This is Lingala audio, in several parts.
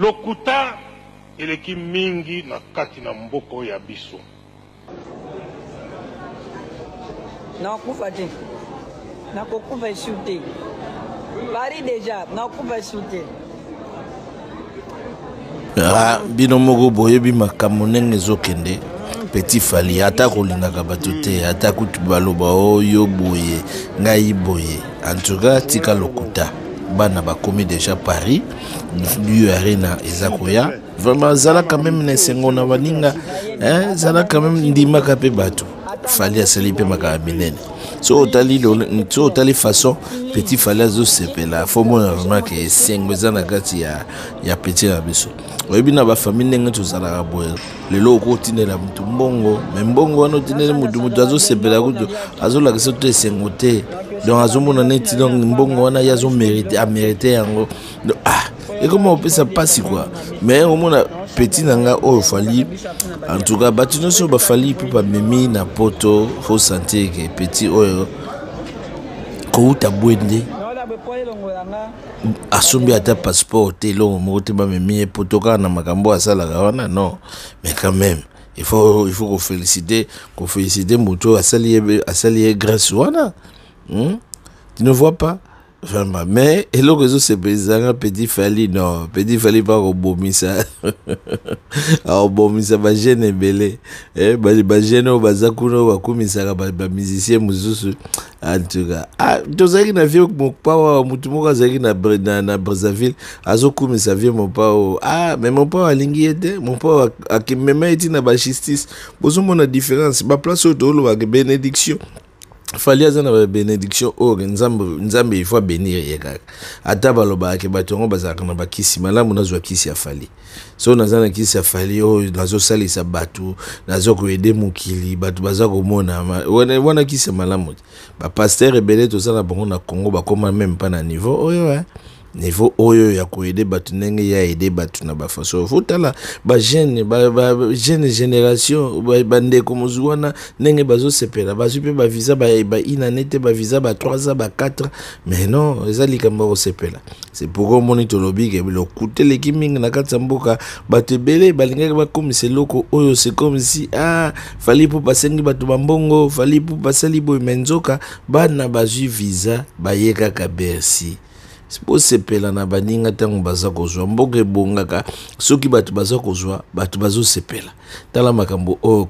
Lokuta eleki mingi na kati na mboka oyo ya biso. Nakokufa te, nakokufa esu te. Paris deja, nakokufa esu te. Ah, bino moko boyebi makambo ndenge ezokende. Petit Fally ata kolingaka bato te, ata kutu baloba oyo boye ngai boye, en tout cas tika lokuta. Bana bakomi déjà Paris, U Arena eza koya. Vraiment zala quand même na esengo na baninga, hein, zala quand même ndimaka mpe bato. Fally asali mpe makambo minene. So otali, so otali façon Petit Fally azosepela, fo mona vraiment ke esengo eza na kati ya petit na biso. Oyebi na bafamille ndenge tozalaka boye, lelo okotindela motu mbongo, me mbongo wana otindeli motu, motu azosepela kutu azolakisa to esengo te. Donc azomona neti donc mbongo wana ye azomérite, amérite yango. Donc, ah, ekoma kopesa mpasi kua. Mais omona petit na nga oyo Fally, en tout cas bato nyonso baFally mpo bamemi na poto, faut sentir ke petit oyo kouta bwende asombi ata passeport te, eloko moko te, bamemi ye poto kaka na makambo asalaka wana. Non, mais quand même il faut koféliciter moto oyo asali ye grâce wana, Tu ne vois pas vraiment? Mais eloko ezosepelisa Petit Fally, non, Petit Fally mpa kobomisa, akobomisa bajeune ebele, bajeune oyo baza kuna oyo bakumisaka bamusicien mosusu. En tout cas, ah, tozalaki na vieux Mopao awa, motu moko azalaki na Brazzaville, azokumisa vieux Mopao. Ah, mais Mopao alingi ye te, Mopao akimema ye ntina bajustice. Bozomona différence, baplace oyo toolobaka bénédiction. Fally aza na babénédiction oyo Nzambe, Nzambe il faut abénir ye kaka. Ata balobaka ke bato yango bazalaka na bakisi malamu, nazwa kisi ya Fally. So naza na kisi ya Fally oyo nazosalisa bato, naza koaider mokili, bato baza komona wana kisi ya malamu te. Bapasteur ebele toza na bango na Congo bakóma même mpa na niveau oyo, eh? Niveau oyo ya koaider bato ndenge ya aider bato na bafaçon. Fotala bajeune, ba jeune génération, bandeko mozu wana ndenge bazosepela, bazwi mpe bavisa ba une année te, bavisa ba 3 ans, ba 4. Mais non, eza likambo ya kosepela. C'est pourquoi omoni tolobi ke lokuta eleki mingi na kati ya mboka. Bato ebele balingaki bakomisa eloko oyo, c'est comme si, ah, Fally mpo basengi bato bambongo, Fally mpo basali boye, mais nzoka bana bazwi visa, baye kaka Bercy. Bosepela na baninga ntango baza kozwa. Mboka ebongaka soki bato baza kozwa, bato bazosepela. Tala makambo oyo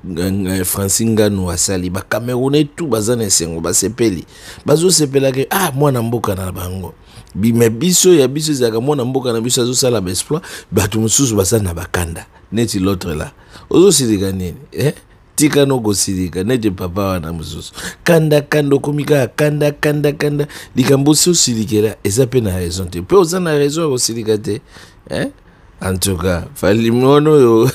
Francis Nganu asali, Bacamerounais tu baza na esengo, basepeli, bazosepelaka, ah, mwana mboka na bango. Me biso ya biso ezalaka mwana mboka na biso azosala baexploit, bato mosusu baza na bakanda neti l'autre là. Ozosilika nini, eh? Tika no kosilika neti papa wana mosusu. Kanda kanda, okomi kaka kanda kanda kanda. Likambo osi osilikela eza mpe na raison te, mpe oza na raison ya kosilika te, eh? En tout cas Fally, mwana oyo,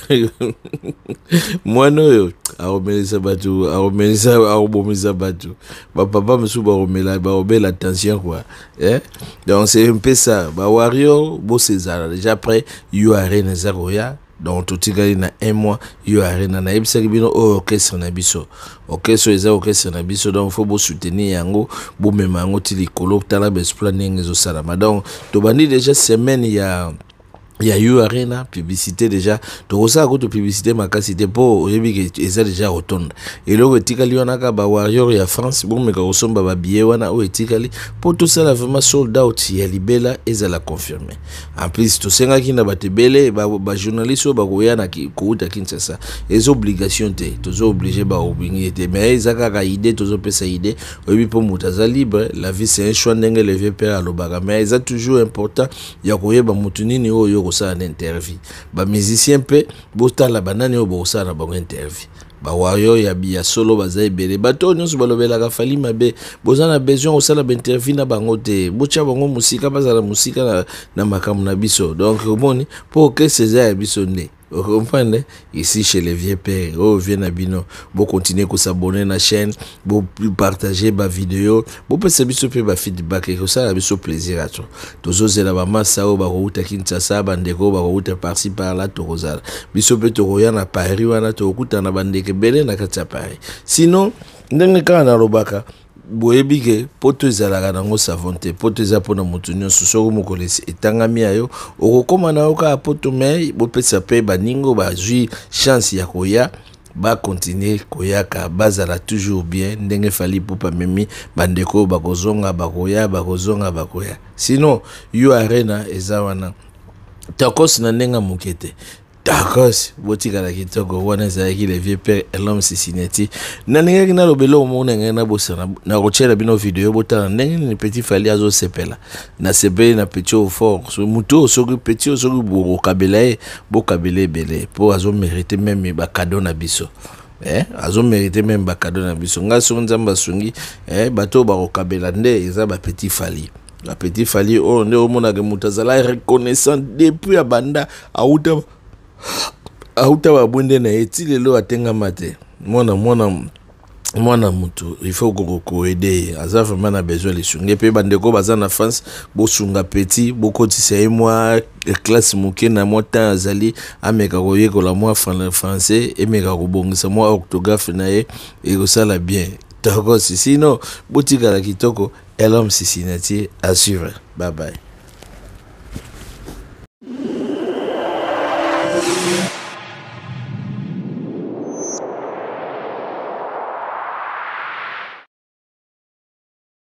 mwana oyo akomelisa bato, akomelisa, akobomisa bato. Bapapa mosusu bakomela, bakobela tension quoi, eh? Donc c'est un peu ça. Bawarrior, bosezala déjà prêt, U Arena eza koya. Donc totikali na un mois, U Arena. Nayebisaki bino oyo orchestre na biso, orchestre oyo eza orchestre na biso. Donc faut bosoutenir yango, bomema yango ti likolo. Tala baexploit ndenge ezosalama. Donc tobandi déjà semaine ya U Arena, publicité déjà tokosala kutu publicité makasi te mpo oyebi ke eza déjà kotonda. Eloko etikali wana kaka bawarrior ya France bomeka kosomba babillet wana oyo etikali mpo tosala vraiment sold out ya libela, ezala confirmé. En plus tosengaki na bato ebele, bajournaliste oyo bakoya na kouta Kinshasa, eza obligation te, toza obligé baoblingi te, mais eza kaka idée, tozopesa idée. Oyebi mpo moto aza libre, la vie c'est un choix, ndenge le vieux père alobaka. Mais eza toujours important ya koyeba motu nini oyo kosala na interview. Bamusicien mpe botala banani oyo bokosala na bango interview. Bawarrior ya solo baza ebele. Bato oyo nyonso balobelaka Fally mabe, boza na besoin kosala bainterview na bango te. Botya bango mosika, bazala mosika na makambo na biso. Donc omoni mpo orchestre eza ya biso nde ocomprendre ici chez les vieux pères oyo vieux na bino. Bocontinue kos'abonner na chaîne, bopartage bavideo, bopesa biso mpe bafeedback, ekosala biso plaisir. Ato tozozela bamasa oyo bakouta Kinshasa, bandeko oyo bakouta par-ci par-là. Tokozala biso mpe tokoya na Paris wana, tokokutana na bandeko ebele na kati ya Paris. Sinon ndenge kaka nalobaka. Boyebi ke poto ezalaka nango savon te. Poto eza mpona moto nyonso. Soki mokolo etangami ya yo, okokóma na yo kaka poto. Mais bopesa mpe baningo bazwi chance ya koya, bakontinue koyaka, bazala toujours bien. Ndenge Fally Ipupa amemi bandeko oyo bakozonga, bakoya, bakozonga, bakoya. Sinon yo, Arena eza wana tokos na ndenge ya moke te. Tokos, botikala kitoko. Wana ezalaki le vieux père Elom Sisineti. Nalingaki naloba eloko moko na ngai, nabosana. Nakotiela bino video, botala ndenge nini petit Fally azosepela. Nasepeli na petit oyo fort. Motu oyo, soki petit oyo, soki bokokabela ye, bokabela ebele, mpo azomérite même bacadeau na biso. Azomérite même bacadeau na biso. Ngai, soki Nzambe asungi, bato oyo bakokabela nde eza bapetit Fally. Bapetit Fally oyo nde omonaka moto azala reconnaissant depuis abanda, auta babwende na ye ti lelo, atengama te. Mwana mwana mwana motu, il faut koaider ye. Aza vraiment na besoin lisungi. Mpe bandeko baza na France, bosunga petit, bokotisa ye mwa classe moke na mwa temps azali, ameka koyekola mwa français, emeka kobongisa mwa orthographe na ye, ekosala bien. Tokosi. Sinon botikala kitoko. Elom Cincinnati à suivre. Bye bye.